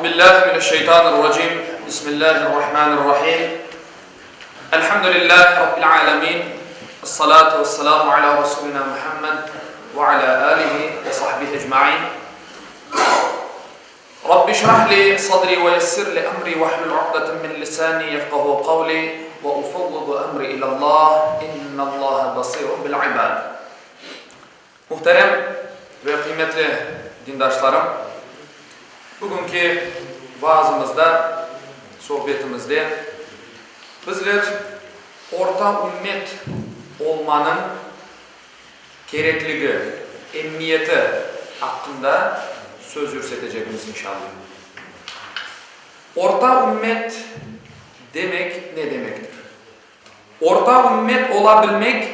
billahi mineşşeytanirracim. Bismillahirrahmanirrahim. Elhamdülillahi rabbil alemin. Essalatu vesselamu ala rasulina Muhammed ve ala alihi ve sahbihi ecmain. Rabbi şrah li sadri ve yessir li emri ve hlul uqdeten min lisani yefkahu kavli ve ufevvidu emri ilallah innallaha basirun bil ibad. Muhterem ve qıymetli dindaşlarım, bugünki vaazımızda, sohbetimizde bizler orta ümmet olmanıñ kerekligi, emiyeti aqqında söz yürsetecekmiz, inşallah. Orta ümmet demek ne demektir? Orta ümmet ola bilmek,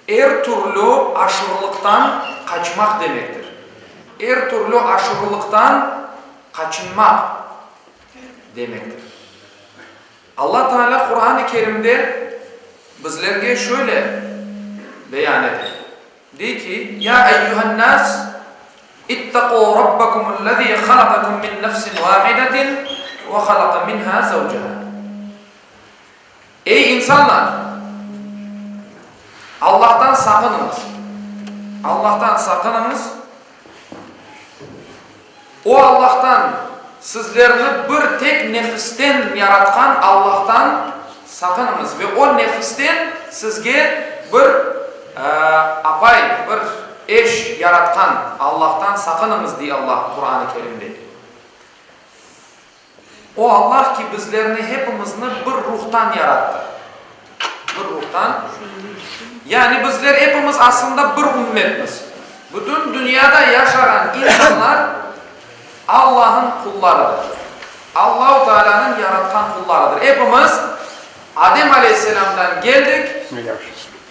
er türlü aşırılıqtan qaçmaq demektir. Er türlü aşırılıqtan qaçınmaq demektir. Alla Teala Quran-ı Kerimde bizlerge şöyle beyan ete, dey ki, Ya eyyühen-nas, ittaqu rabbakumul-lezî halakakum min nefsin vâhidetin ve halaka minhâ zevcehâ. Ey insanlar! Allahtan saqınıñız! Allahtan saqınıñız! O Allahtan, sizlerni bir tek nefisten yaratqan Allahtan saqınıñız ve o nefisten sizge bir apay, bir eş yaratqan Allahtan saqınıñız, dey Allah Quran-ı Kerimde. O Allah ki, bizlerni hepimizni bir ruhtan yarattı. Bir ruhtan. Yani bizler epimiz aslında bir ümmetmiz. Bütün dünyada yaşağan insanlar Allah'ın qullarıdır. Allahu Teala'nıñ yaratqan qullarıdır. Epimiz Adem aleyhisselamdan geldik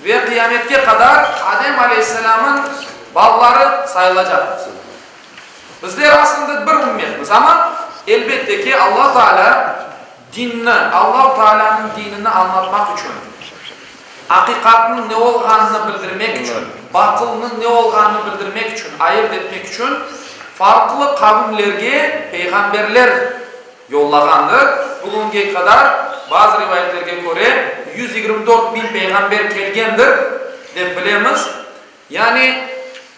ve qıyametke qadar Adem aleyhisselamın balaları sayılacaqmız. Bizler aslında bir ümmetmiz, amma, elbette ki, Alla Taalâ dinni, Allahu Taalânıñ dinini añlatmaq içün, aqiqatnıñ ne olğanını bildirmek içün, batılnıñ ne olğanını bildirmek içün, ayırt etmek içün farqlı qavimlerge peyğamberler yollağandır. Bugünge qadar, bazı rivayetlerge köre, 124 biñ peyğamber kelgendir, dep bilemiz. Yani,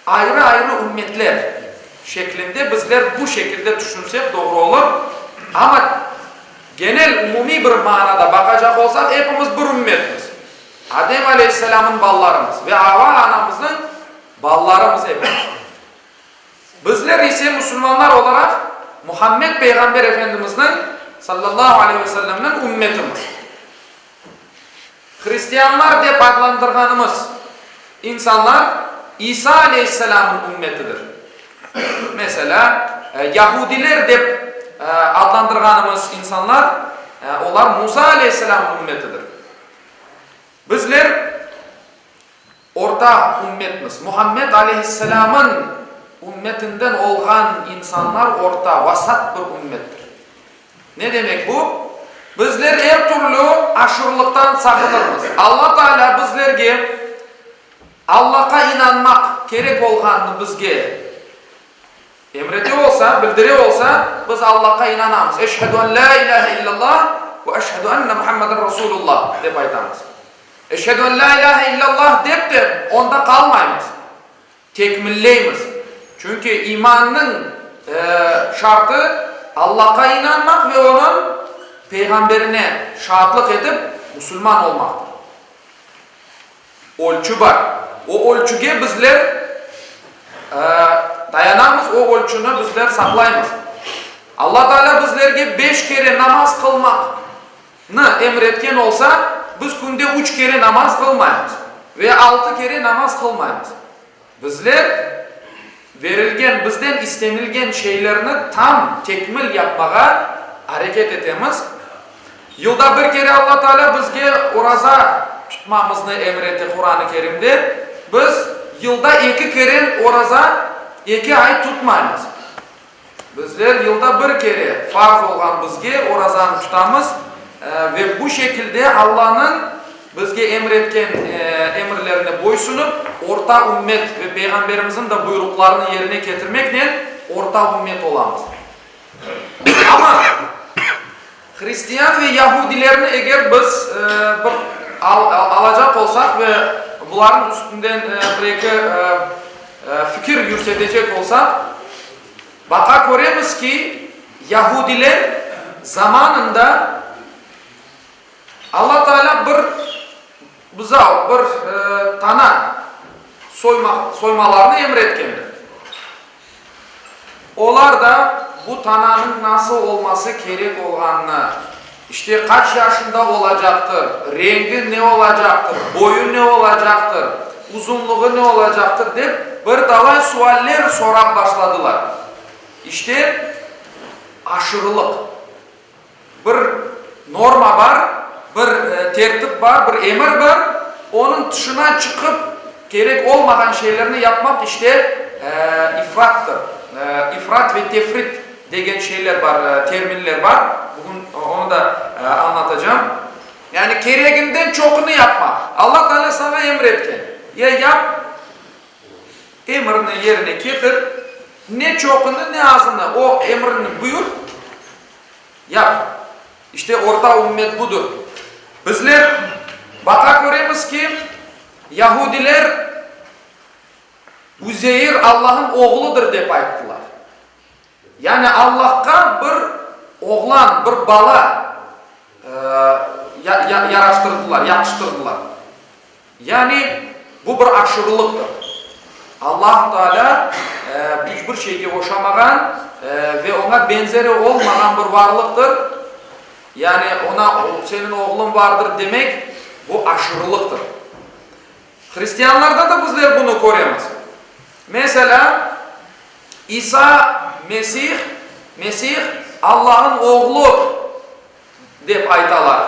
ayrı-ayrı ümmetler şeklinde bizler bu şekilde tüşünsek doğru olur, amma genel, umumiy bir manada baqacaq olsaq, epimiz bir ümmetmiz. Adem aleyhisselâmnıñ balalarımız ve Ava anamıznıñ balalarımız epimiz. Bizler ise musulmanlar olaraq Muhammed peyğamber Efendimizniñ, sallallahu aleyhi ve sellemniñ, ümmetimiz. Hristianlar dep adlandırğanımız insanlar İsa aleyhisselâmnıñ ümmetidir. Meselâ, yahudiler dep adlandırğanımız insanlar, olar Musa aleyhisselâmnıñ ümmetidir. Bizler orta ümmetmiz. Muhammed aleyhisselâmnıñ ümmetinden olğan insanlar orta, vasat bir ümmettir. Ne demek bu? Bizler er türlü aşırılıqtan saqınırmız. Alla Taalâ bizlerge Allahqa inanmaq kerek olğanını bizge emrete olsa, bildire olsa, biz Allahqa inanamız. Eşhedü en lâ ilâhe illallah ve eşhedü enne Muhammeden Rasulullah dep aytamız. Eşhedü en lâ ilâhe illallah dep de onda qalmaymız. Tekmilleymiz. Çünki imannıñ şartı, Allahqa inanmaq ve Onıñ Peyğamberine şaatlıq etip, musulman olmaqtır. Ölçü bar. O ölçüge bizler dayanamız, o ölçüni bizler saqlaymız. Alla Teala bizlerge beş kere namaz qılmaqnı emir etken olsa, biz künde üç kere namaz qılmaymız ve altı kere namaz qılmaymız. Bizler berilgen, bizden istenilgen şeylerni tam, tekmil yapmağa areket etemiz. Yılda bir kere Alla Teala bizge oraza tutmamıznı emir ete Quran-ı Kerimde. Biz yılda eki kere oraza, eki ay tutmaymız. Bizler yılda bir kere farz olğan bizge orazanı tutamız ve bu şekilde Allanıñ bizge emir etken emirlerine boysunıp, orta ümmet ve Peyğamberimizniñ de buyruqlarını yerine ketirmeknen orta ümmet olamız. Amma hristian ve yahudilerni eger biz bir alacaq olsaq ve bularnıñ üstünden bir-eki fikir yürsetecek olsaq, baqa köremiz ki, yahudiler zamanında Alla Teala bir buzav, bir tana soymalarını emir etkendir. Olar da bu tananıñ nasıl olması kerek olğanını, işte qaç yaşında olacaqtır, rengi ne olacaqtır, boyu ne olacaqtır, uzunlığı ne olacaqtır dep bir talay sualler sorap başladılar. İşte, aşırılıq. Bir norma bar, bir tertip bar, bir emir bar, onıñ tışına çıqıp kerek olmağan şeylerni yapmaq işte ifrattır. İfrat ve tefrit degen şeyler bar, terminler bar, bugün onı da añlatacağım. Yani kereginden çoqunı yapmaq. Alla Teala saña emir etken, ya yap, Emrini yerine ketir, ne çoqunı, ne azını, o emrini buyur, yap. İşte orta ümmet budur. Bizler baqa köremiz ki, yahudiler Üzeyir Allah'ın oğludır dep ayttılar. Yani Allahqa bir oğlan, bir bala yaraştırdılar, yaqıştırdılar. Yani bu bir aşırılıqtır. Allah Teala iç bir şeyge oşamağan ve oña benzeri olmağan bir varlıqtır. Yani oña seniñ oğluñ vardır demek, bu aşırılıqtır. Hristianlarda da bizler bunı köremiz. Meselâ, İsa Mesih, Mesih Allah'ın oğlu dep aytalar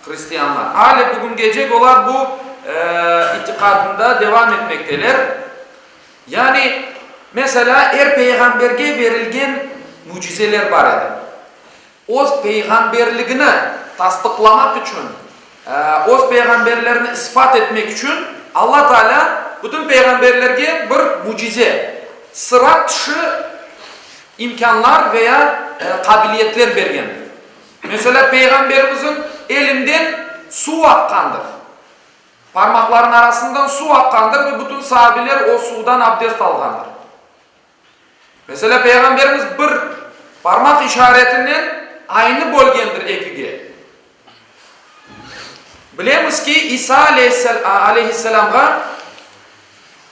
hristianlar. Ale bugüngecek olar bu itiqadında devam etmekteler. Yani, meselâ, er peyğamberge berilgen mücizeler bar edi. Öz peyğamberligini tasdıqlamaq içün, öz peyğamberlerini ispat etmek içün Alla Teala bütün peyğamberlerge bir mücize, sıra tışı imkânlar veya qabiliyetler bergendir. Meselâ, Peyğamberimizin elinden suv aqqandır. Parmaqlarınıñ arasından suv aqqandır ve bütün saabiler o suvdan abdest alğandır. Meselâ, Peyğamberimiz bir parmaq işaretinen aynı bölgendir ekige. Bilemiz ki, İsa aleyhisselâmğa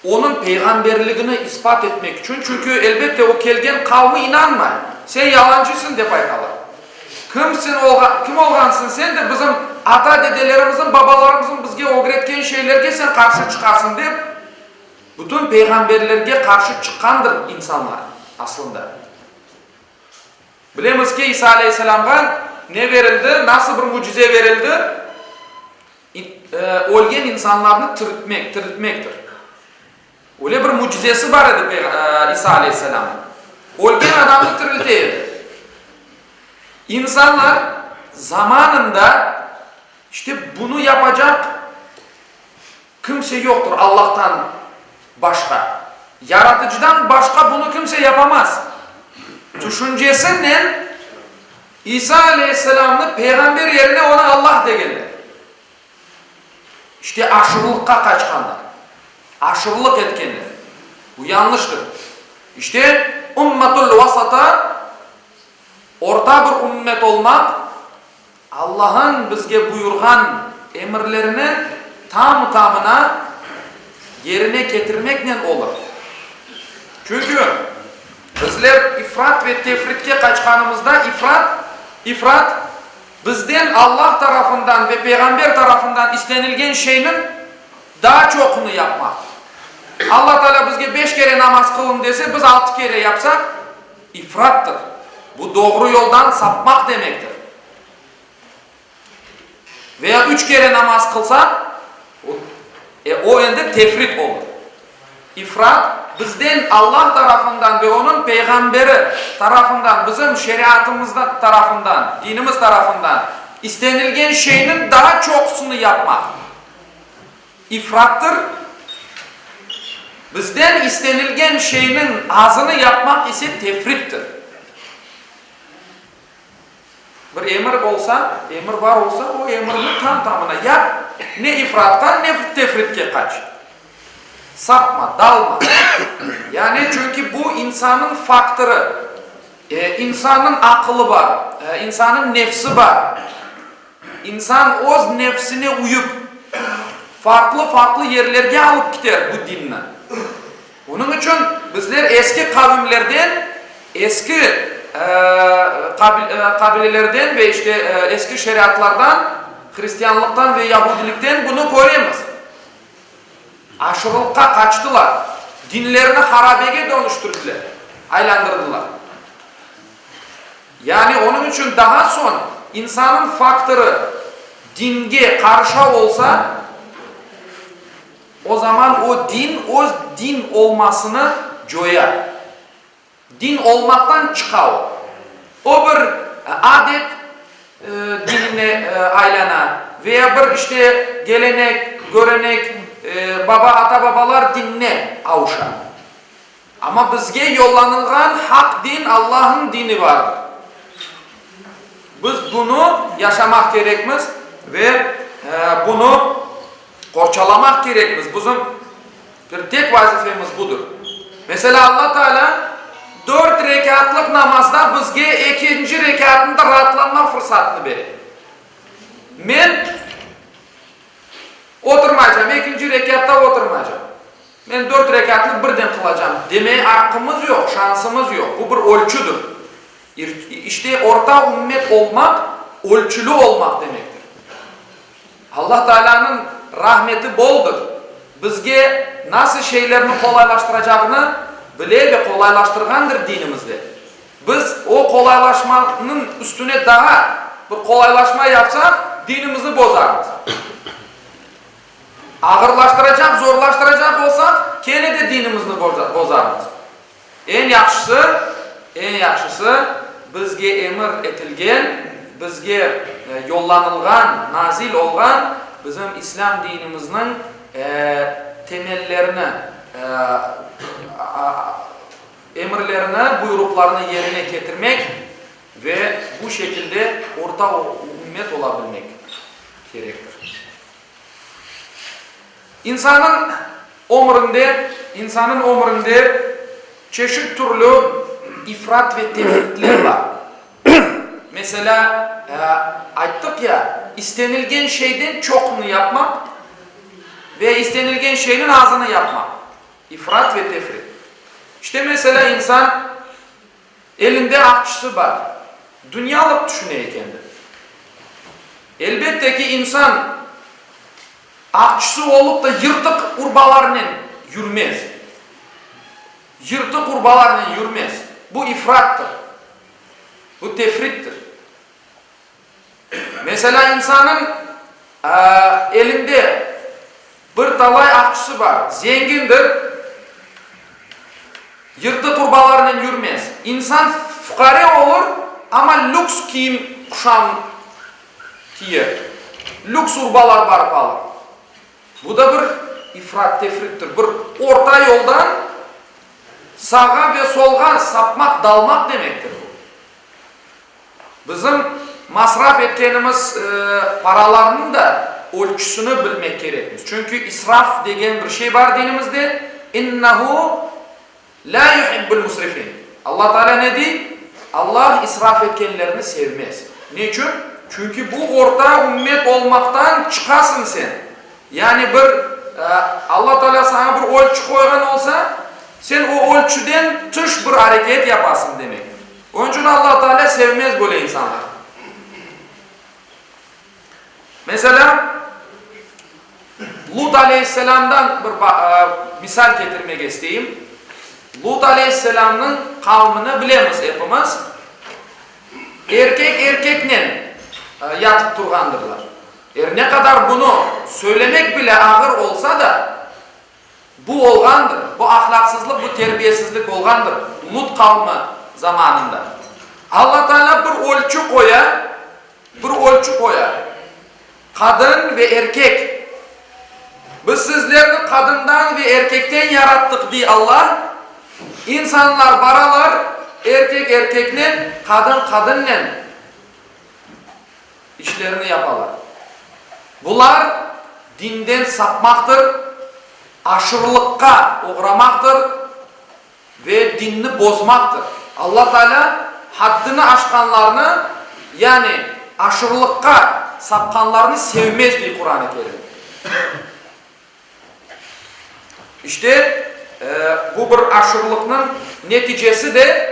onıñ peyğamberligini ispat etmek içün, çünki, elbette, o kelgen qavmı inanmay, sen yalancısıñ, dep aytalar. Kimsin, kim olğansıñ sen de bizim ata-dedelerimizniñ, babalarımıznıñ bizge ögretken şeylerge sen qarşı çıqasıñ, dep, bütün peyğamberlerge qarşı çıqqandır insanlar, aslında. Bilemiz ki, İsa aleyhisselâmğa ne berildi, nasıl bir mücize berildi? Ölgen insanlarnı tiriltmek, tiriltmektir. Öyle bir mücizesi bar edi İsa aleyhisselâmnıñ. Ölgen adamnı tirilte edi. İnsanlar zamanında işte bunı yapacaq kimse yoqtır Allahtan başqa. Yaratıcıdan başqa bunı kimse yapamaz. Tüşüncesinen İsa aleyhisselâmnı peyğamber yerine onı Allah degenler. İşte aşırılıqqa qaçqanlar. Aşırılıq etkenler. Bu yanlıştır. İşte ummatul vasata, orta bir ümmet olmaq, Allah'ın bizge buyurğan emirlerini tamı-tamına yerine ketirmeknen olur. Çünki bizler ifrat ve tefritke qaçqanımızda ifrat, ifrat, bizden Allah tarafından ve Peyğamber tarafından istenilgen şeyniñ daa çoqunı yapmaqtır. Allah Teala bizge beş kere namaz qılıñ dese, biz altı kere yapsaq, İfrattır. Bu doğru yoldan sapmaq demektir. Veya üç kere namaz qılsaq, e, o endi tefrit olur. İfrat, bizden Allah tarafından ve Onıñ Peyğamberi tarafından, bizim şeriatımızda tarafından, dinimiz tarafından istenilgen şeyniñ daa çoqusını yapmaq. İfrattır, bizden istenilgen şeyniñ azını yapmaq ise tefrittir. Bir emir olsa, emir bar olsa, o emirni tam-tamına yap, ne ifratqa, ne tefritke qaç. Sapma, dalma. Yani, çünki bu insannıñ faktorı, insannıñ aqılı bar, insannıñ nefsi bar. İnsan öz nefsine uyıp, farqlı-farqlı yerlerge alıp kiter bu dinni. Onıñ içün bizler eski qavimlerden, eski qabilelerden ve işte eski şeriatlardan, hristianlıqtan ve yahudilikten bunı köremiz. Aşırılıqqa qaçtılar, dinlerini harabege dönüştirdiler, aylandırdılar. Yani onıñ içün daha soñ insanıñ faktorı dinge qarışa olsa, o zaman o din öz din olmasını coya. Din olmaqtan çıqa o. O bir adet dinine aylana veya bir işte gelenek, görenek, baba, ata-babalar dinine avuşa. Amma bizge yollanılğan haq din, Allahnıñ dini bardır. Biz bunı yaşamaq kerekmiz ve bunı qorçalamaq kerekmiz. Bizim bir tek vazifemiz budır. Meselâ, Alla Taalâ dört rekâtlıq namazda bizge ekinci rekâtında raatlanma fırsatını bere. Men oturmaycam, ekinci rekâtta oturmaycam. Men dört rekâtnı birden qılacam demeye aqqımız yoq, şansımız yoq. Bu bir ölçüdir. İşte, orta ümmet olmaq, ölçüli olmaq demektir. Allah Taalânıñ rahmeti boldır. Bizge nasıl şeylerni qolaylaştıracağını bile ve qolaylaştırğandır dinimizde. Biz o qolaylaşmanıñ üstüne daa bir qolaylaşma yapsaq, dinimizni bozarmız. Ağırlaştıracaq, zorlaştıracaq olsaq, kene de dinimizni bozarmız. Eñ yahşısı, eñ yahşısı, bizge emir etilgen, bizge yollanılğan, nazil olğan bizim İslâm dinimizniñ temellerini, emirlerini, buyruqlarını yerine ketirmek ve bu şekilde orta ümmet ola bilmek kerektir. İnsanıñ ömründe, insanıñ ömründe çeşit türlü ifrat ve tefritler bar. Meselâ, ayttıq ya, istenilgen şeyden çoqunı yapmaq ve istenilgen şeyniñ azını yapmaq. İfrat ve tefrit. İşte, meselâ, insan Elinde aqçısı bar, dünyalıq tüşüne ekendi. Elbette ki, insan aqçısı olıp da yırtıq urbalarnen yürmez. Yırtıq urbalarnen yürmez. Bu ifrattır. Bu tefrittir. Meselâ, insanıñ elinde bir talay aqçısı bar, zengindir, yırtıq urbalarnen yürmez. İnsan fuqare olur, amma lüks kiyim, quşam kiyer, lüks urbalar barıp alır. Bu da bir ifrat-tefrittir, bir orta yoldan sağa ve solğa sapmaq, dalmaq demektir bu. Bizim masraf etkenimiz paralarnıñ da ölçüsini bilmek kerekmiz. Çünki israf degen bir şey bar dinimizde, İnnehu lâ yuhibbul musrifin. Allah Teala ne dey? Allah israf etkenlerni sevmez. Neçün? Çünki bu orta ümmet olmaqtan çıqasıñ sen. Yani bir Alla Teala saña bir ölçü qoyğan olsa, sen o ölçüden tış bir areket yapasıñ demektir. Onıñ içün Alla Teala sevmez böyle insanlarnı. Meselâ, Lut aleyhisselâmdan bir misal ketirmege isteyim. Lut aleyhisselâmnıñ qavmini bilemiz epimiz. Erkek erkeknen yatıp turğandırlar. Er ne qadar bunı söylemek bile ağır olsa da, bu olğandır, bu ahlâqsızlıq, bu terbiyesizlik olğandır Lut qavmi zamanında. Alla Teala bir ölçü qoya, bir ölçü qoya, qadın ve erkek. Biz sizlerni qadından ve erkekten yarattıq, dey Alla. İnsanlar baralar, erkek erkeknen, qadın qadınnen. işlerini yapalar. Bular dinden sapmaqtır, aşırılıqqa oğramaqtır ve dinni bozmaqtır. Alla Taalâ haddini aşqanlarnı, yani aşırılıqqa sapqanlarnı sevmez, dey Quran-ı Kerim. İşte, bu bir aşırılıqnıñ neticesi de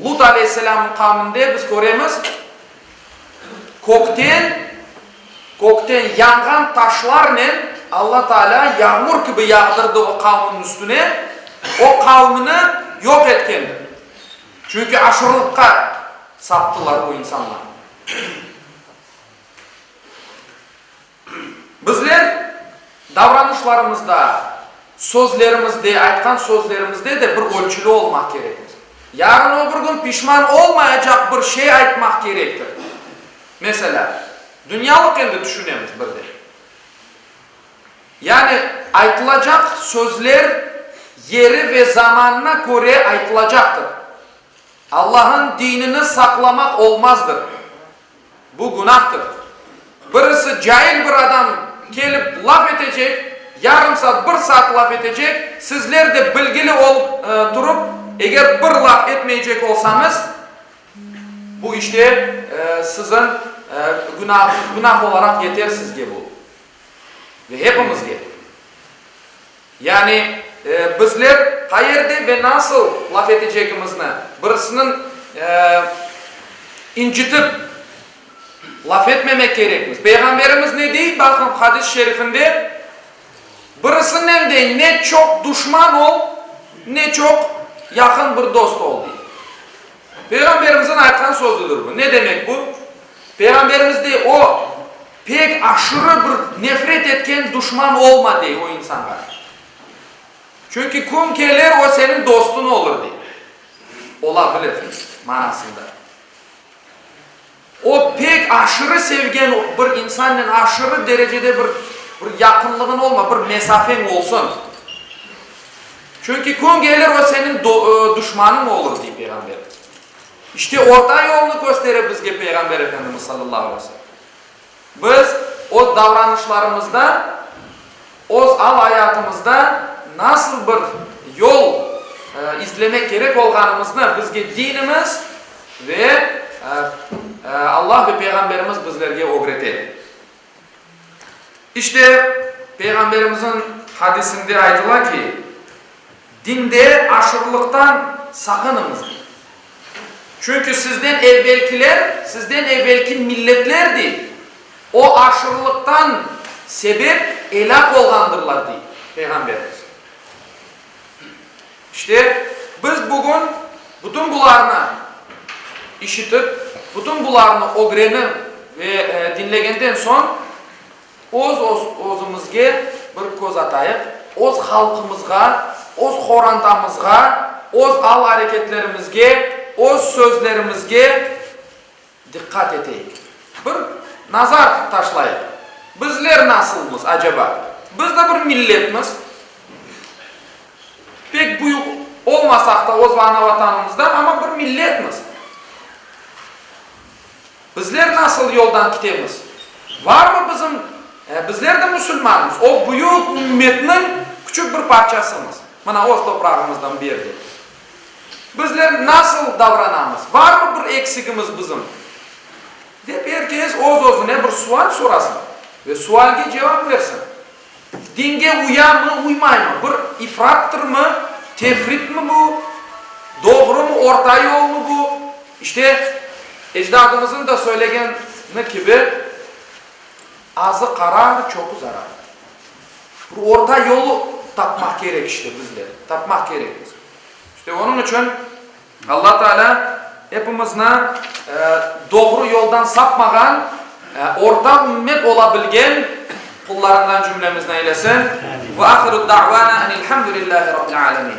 Lut aleyhisselâmnıñ qavminde biz köremiz, kökten, kökten yanğan taşlarnen Alla Taalâ yağmur kibi yağdırdı o qavmniñ üstüne, o qavmni yoq etkendir. Çünki aşırılıqqa saptılar o insanlar. Bizler davranışlarımızda, sözlerimizde, aytqan sözlerimizde de bir ölçüli olmaq kerekmiz. Yarın o bir kün pişman olmayacaq bir şey aytmaq kerektir. Meselâ, dünyalıq endi tüşünemiz bir de. Yani aytılacaq sözler yeri ve zamanına köre aytılacaqtır. Allah'ın dinini saqlamaq olmazdır. Bu günahtır. Birisi cail bir adam kelip laf etecek, yarım saat, bir saat laf etecek, sizler de bilgili olıp turıp, eger bir laf etmeycek olsañız, bu işte siziñ günahıñız, günah olaraq yeter sizge bu ve hepimizge. Yani bizler qayerde ve nasıl laf etecegimizni, birisiniñ incitip laf etmemek kerekmiz. Peyğamberimiz ne dey, baqıñ, hadis-i şerifinde, Birisinen dey, ne çoq duşman ol, ne çoq yaqın bir dost ol, dey. Peyğamberimizniñ aytqan sözüdir bu. Ne demek bu? Peyğamberimiz dey, o, pek aşırı bir nefret etken duşman olma, dey o insanğa. Çünki kün kelir, o seniñ dostuñ olur, dey. Ola bilir, manasında. O, pek aşırı sevgen bir insannen aşırı derecede bir bir yaqınlığın olma, bir mesafeñ olsun. Çünki kün kelir, o seniñ duşmanıñ olur, dey Peyğamber. İşte orta yolnı köstere bizge Peyğamber Efendimiz sallallahu aleyhi ve sellem. Biz öz davranışlarımızda, öz al-ayatımızda nasıl bir yol izlemek kerek olğanımıznı bizge dinimiz ve Allah ve Peyğamberimiz bizlerge ögrete. İşte, Peyğamberimizniñ hadisinde aytıla ki, Dinde aşırılıqtan saqınıñız, dey. Çünki sizden evvelkiler, sizden evvelki milletler, dey, o aşırılıqtan sebep elâk olğandırlar, dey Peyğamberimiz. İşte, biz bugün bütün bularnı işitip, bütün bularnı ögrenip ve diñlegenden soñ, Öz özümizge bir köz atayıq, öz halqımızğa, öz qorantamızğa, öz al-areketlerimizge, öz sözlerimizge diqqat eteyik. Bir nazar taşlayıq. Bizler nasılmız, aceba? Biz de bir milletmiz. Pek büyük olmasaq da öz ana-Vatanımızda, amma bir milletmiz. Bizler nasıl yoldan kitemiz? Varmı bizim, bizler de musulmanmız, o büyük ümmetniñ küçük bir parçasımız, mına öz toprağımızdan bir yerde. Bizler nasıl davranamız? Varmı bir eksigimiz bizim? Dep er kes öz-özüne bir sual sorasın ve sualge cevap versin. Dinge uyamı, uymaymı? Bir ifrattırmı, tefritmi bu? Doğrumı, orta yolmı bu? İşte, ecdadımızın da söylegeni kibi, azı qarar, çoqu zarar. Bir orta yolu tapmaq kerek işte bizler, tapmaq kerekmiz. İşte onıñ içün Alla Teala epimizni doğru yoldan sapmağan, orta ümmet ola bilgen qullarından cümlemizni eylesin. Ve ahiru da'vana enilhamdülillahi rabbil alemin.